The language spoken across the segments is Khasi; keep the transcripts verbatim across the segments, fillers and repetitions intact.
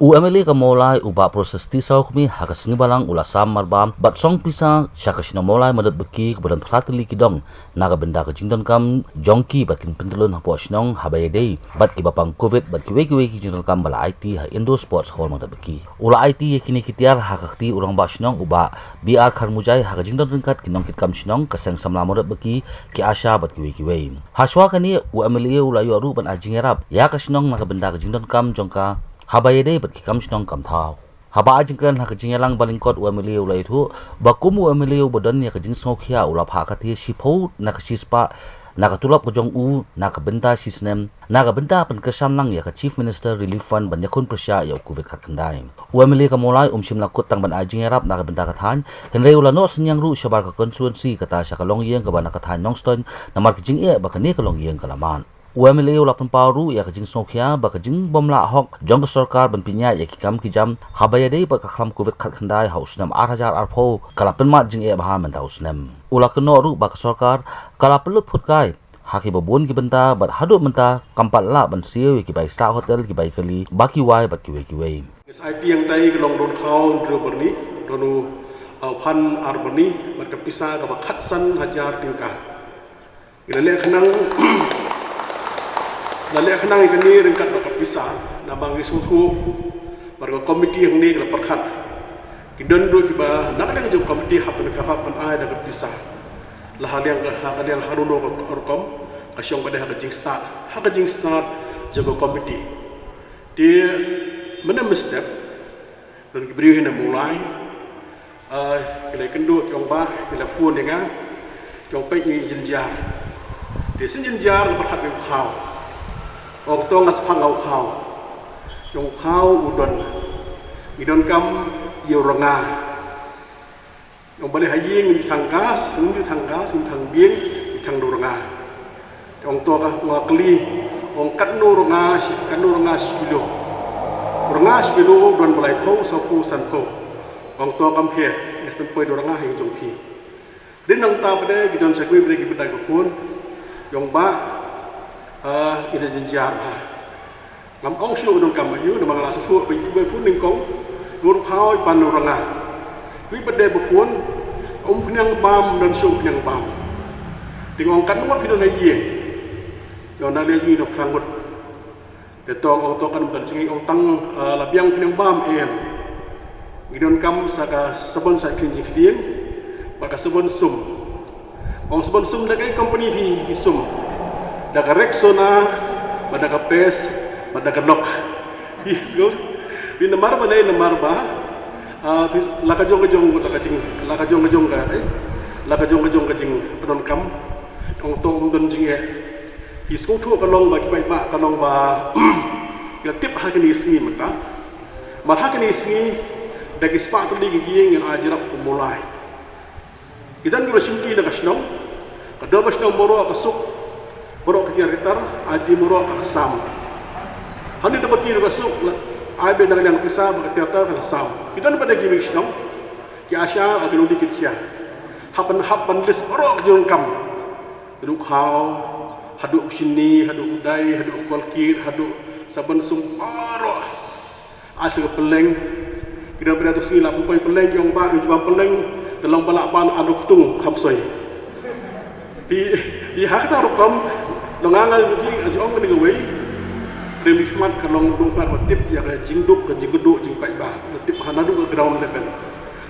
U M L A ka Mawlai u Bah Proses T Sawkmie ha ka sngi Balang u la sam marbam bad song pisa sha ka shnong Mawlai Mawdatbaki kaba don phra tylli ki dong na ka bynta ka jingdonkam jong ki bad kin pyntyllun hapoh shnong haba ïadei bad kiba pang covid bad kiwei kiwei ki jingdonkam ba la aiti ha Indoor Sports Hall Mawdatbaki. U la aiti ïa kine ki tiar ha ka kti u Rangbah Shnong u Bah B R Kharmujai ha ka jingdon ryngkat ki nongkitkam shnong, ka seng samla Mawdatbaki, ki ASHA bad kiwei kiwei. Hashwa kane u M L A u la ïoh ruh ban ai jingïarap ïa ka shnong na ka bynta ka jingdonkam jong ka haba ïadei bad ki kam shnong kam thaw. Haba ai jingkren ha ka jingïalang ba lyngkot u M L A u la ïathuh ba kum u M L A uba don ïa ka jingsngewkhia u la phah katei shiphew na ka shispah na ka tulop ka jong u na ka bynta shisnem na ka bynta pynkyrshan lang ïa ka Chief Minister Relief Fund ban ïakhun pyrshah ïa u covid khatkhyndai. U M L A ka Mawlai um shym la kut tang ban ai jingïarap na ka bynta ka thaiñ, hynrei u la noh synñiang ruh shabar ka constituency, kata sha ka longïing kaba na ka thaiñ Nongstoiñ, namar ka jingeh ba kane ka longïing ka la mad. U M L A u la pynpaw ruh ïa ka jingsngewkhia ba ka jingbymlah hok jong ka sorkar ban pynïaid ïa ki kam ki jam haba ïadei bad ka khlam covid khatkhyndai ha u snem ar hajar arphew ka la pynmad jingeh bha mynta u snem. U la kynnoh ruh ba ka sorkar ka la pynlut phutkai ha kiba bun ki bynta bad haduh mynta kam pat lah ban siew ïa ki bai sah hotel, ki bai kali, ba ki wai bad kiwei kiwei. Ngi sa ai piang tai ka long don khaw hynriew byrni, don u, uh, phan ar byrni bad ka pisa kaba khatsan hajar tyngka. Ngi la leh khnang, la leh khnang ïa kane ryngkat bad ka pisa, namar ngi sngewthuh ba ka komiti hangne ka la pyrkhat. Ki don ruh kiba na ka liang jong komiti hap ban ka hap ban ai da ka pisa. La ha liang ka, ha ka liang haduh ka rukom ka shong ba dei ha ka jingstad, ha ka jingstad jong ka komiti. Te mynne mynstep don ki briew hi na Mawlai, ah, ki la kynduh ki ong ba, ki la phone ïa nga, ki ong peit ngi jynjar. Te sien jynjar nga pyrkhat ïa u khaw. Ong to nga sphang ïa u khaw. Ong u khaw u don, ngi donkam ïa u rnga. Ong balei ha ïing ngim ju thang gas, ngim ju thang gas, ngim thang bieng, ngi thang da u rnga. Te ong to ka, nga kylli, ong katno rnga shi, katno rnga shi kilo. Rnga shi kilo don ba laiphew, sawphew, sanphew. Ong to kam pher, ngi pynpoi da u rnga ha ïing jong phi. Rin nangta pat de ki don sa kiwei pat de ki pyntai ka phone. Ong ba, ah, ïa da jynjar bha. Ngam ong shuh ka donkam aïu, namar nga la sngewthuh ba ïa kiba phone nyngkong, ngur khaw ban u rnga. Kiwei pat de ba phone, um pynïang bam, don shuh pynïang bam. Te nga ong katno ngut phi don ha ïing. Ïa na lei jong ngi don phra ngut. Te to ong to kan don jingïa ong tang, ah, la biang pynïang bam em. Ngi donkam sa ka sabon sa khlin jingkhlin bad ka sabon sum. Ong sabon sum da ka company phi, phi sum. Da ka Rexona, bad da ka Pest, bad da ka Lux. Phi sngewthuh, phi namar ba dei namar ba, ah, phi la ka jong ka jong ka jing, la ka jong ka jong ka, eh, la ka jong ka jong ka jingpyndonkam. Ong to ong don jingeh. Phi sngewthuh ka long ba ki paidbah ka long ba ki la tip ha kine ki sngi mynta. Mar ha kine ki sngi da ki spah tylli ki ïing ngi la jrap kum Mawlai. Ki don kiba shim ki na ka shnong, ka dor ba shnong baroh ka suk, baroh ka tiar ki tar, ai ti baroh ka sam. Hangne da ba ki na ka suk, ai ba dang dang pisa ba ka tiar tar ka sam. Ki don ba da ki ba ki shnong, ki ASHA, ki nongdie ki khia. Hap ban, hap ban list baroh ka jingkam. Haduh khaw, haduh shini, haduh dai, haduh kolkit, haduh sabon sum baroh. Ai sa ka pylleng. Ki don ba da tu sngi la pynpoi pylleng, ong ba, ki jubab pylleng, te long ba la ban haduh ktung kham soi. Phi, phi ha kata rukom, long nga nga phi, nga ong kane kawei. Phi khmat ka long dong khmat ba tip ïa ka jingduk, ka jingkyrduh, jingpaidbah. Tip ha naduh ka ground level.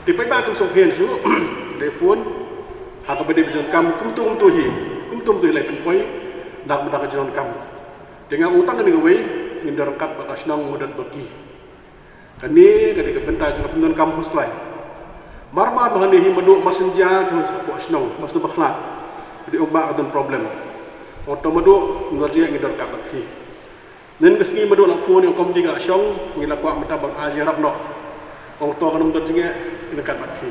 Te paidbah kin sngewthuh shuh, telephone. Ha kaba dei ba jong kam kumto kumto hi, kumto kumto hi la pynpoi, da ka, da ka jong kam. Te nga ong tang kane kawei, ngin don ryngkat bad ka shnong Mawdatbaki. Kane ka dei ka bynta jong ka pyndonkam hustlai. Mar mar ba hangne hi Maduh Masinja ka shnong, Masinja Bakhlad. Ka dei ong ba ka don problem. Ong to Maduh, ngin don jingeh, ngin don ryngkat bad phi. Nen ka sngi Maduh la phone ïa u komiti ka shong, ngi la kwah mynta ban ai jingïarap noh. Ong to kan ym don jingeh, ngin ryngkat bad phi.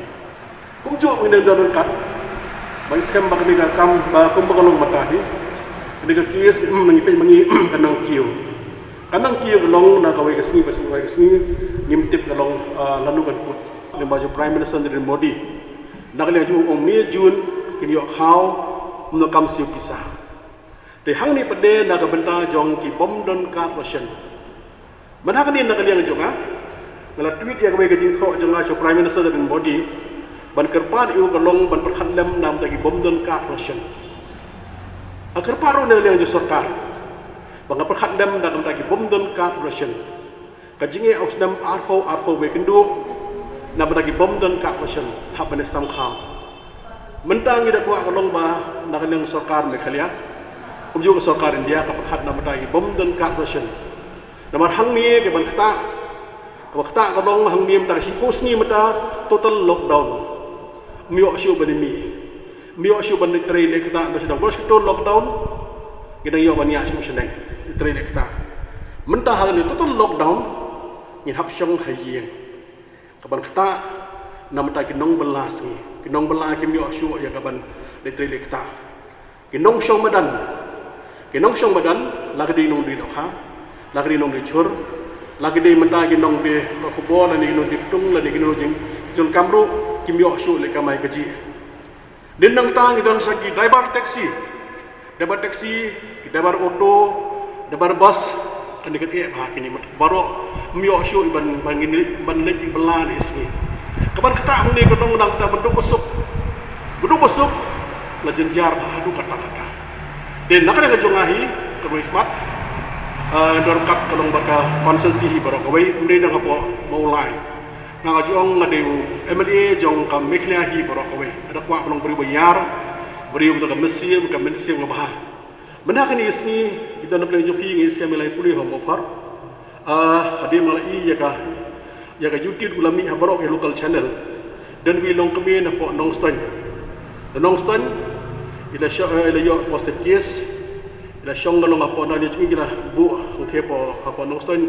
Kumjuh ngin don ryngkat. Ba ngi skhem ba kane ka kam ba kum ba ka long mynta hi. Kane ka case, mm, ngi peit ma ngi ka nang kiew. Ka nang kiew ka long na kawei ka sngi, ba sngi kawei ka sngi ngim tip ka long, ah, lano kan kut. Ngi ba ju Prime Minister Narendra Modi. Na ka liang ju ong May June kin ïoh khaw, ym don kam siew pisa. Te hangne pat de na ka bynta jong ki bym don card ration. Mynta kane na ka liang jong nga, nga la tweet ïa kawei ka jingthoh jong nga sha u Prime Minister Narendra Modi, ban kyrpad ïa u ka long ban pyrkhat lem na ka bynta ki bym don card ration. Nga kyrpad ruh na ka liang jong sorkar ba ngan pyrkhat lem na ka bynta ki bym don card ration. Ka jingeh u snem arphew arphew wei kynduh na ka bynta ki bym don card ration hap ban ïa sam kham. Mynta ngi da kwah ka long ba na ka liang sorkar Meghalaya, kumjuh ka sorkar India, ka pyrkhat na ka bynta ki bym don card ration. Namar hangne ka ban ktah, ka ban ktah ka long hangne mynta ka shiphew sngi mynta total lockdown. Ym ïoh shuh ban ïa mih, ym ïoh shuh ban leit trei leit ktah, ba shu dang ba shu total lockdown. Ngi dang ïoh ban ïa shu shneng leit trei leit ktah. Mynta hangne total lockdown, ngin hap shong ha ïing. Ka ban ktah na ka bynta ki nongbylla sngi, ki nongbylla kim ïoh shuh ïa ka ban leit trei leit ktah. Ki nongshong madan, ki nongshong madan, la ki dei nongdie dohkha, la ki dei nongdie jhur, la ki dei mynta ki nongdie khubor, lane ki nongdie ptung, lane ki nongjngohkam ruh kim ïoh shuh leit kamai kajih. Dei nangta ngi don sa ki driver taxi, driver taxi, ki driver auto, driver bus, kane ka eh bha kine mat baroh ym ïoh shuh ban ban ngin ban leit bylla ne sngi. Ka ban ktah hangne ka dang dang ta ban duk ba suk, ban duk ba suk, la jynjar bha haduh katta katta. Te na ka liang ka jong nga hi, ka roi khmat, eh, don kat ka long bad ka constituency hi baroh kawei, ym dei tang hapoh Mawlai. Nga nga jong nga dei u M L A jong ka Meghalaya hi baroh kawei. Nga da kwah ban long briew ba ïar, briew ba don ka mynsiem, ka mynsiem kaba bha. Mynta kane ka sngi, ïa ka na ka liang jong phi ngi skhem ïa la i pule Home Offer. Ah, hadien nga la i ïa ka, ïa ka YouTube u la mih ha baroh ka local channel. Don uwei u longkmie napoh Nongstoiñ. Na Nongstoiñ, i la sho-, eh, i la ïoh positive case. I la shong ka long hapoh na ne jong ngi, i la buh hangtei hapoh, hapoh Nongstoiñ,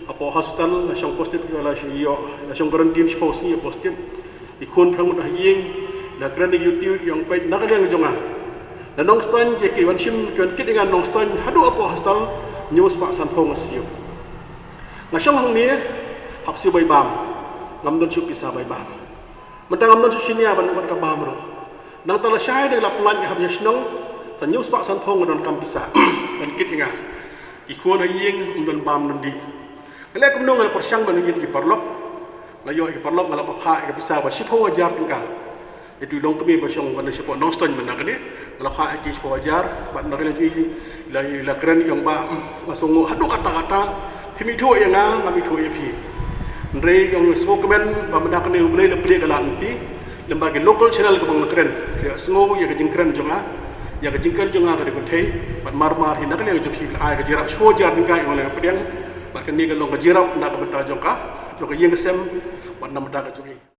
hapoh hospital, la shong positive, i la ïoh, i la shong quarantine shiphew sngi positive. I khun phra ngut ha ïing, la kren ïa u, ïa u peit na ka liang jong nga. Na Nongstoiñ ki, ki wan shim, ki wan kit ïa nga Nongstoiñ haduh hapoh hospital, hynñiew spah sanphew nga siew. Nga shong hangne, hap siew bai bam. Ngam don shuh pisa bai bam. Mynta ngam don shuh shinia ban wat ka bam ruh. Nangta la shai de la plan hap ïa shnong, sa hynñiew spah sanphew nga donkam pisa ban kit ïa nga. I khun ha ïing ym don bam don dih. Nga leh kumno, nga la pyrshang ban ïa ki paralok. Nga ïoh ïa ki paralok, nga la phah ïa ka pisa ba shiphew hajar tyngka. Ïa utu u longkmie ba shong ban shapoh Nongstoiñ mynta kane, nga la phah ïa ki shiphew hajar, bad na ka liang jong i la, la kren ïa u ba, nga sngew haduh katta katta, phim ithuh ïa nga, ngam ithuh ïa phi. Hynrei ïa u sngew kmen ba mynta kane U Blei la plie ka lad lynti, lem bad ki local channel kaba nga kren, ïa sngew ïa ka jingkren jong nga, ïa ka jingkren jong nga ka dei kynthei, bad mar mar hi na ka liang jong phi la ai ka jingïarap shiphew hajar tyngka ïa nga la pdiang, bad kane ka long ka jingïarap na ka bynta jong ka, jong ka ïing ka sem, bad na ka bynta ka jong i.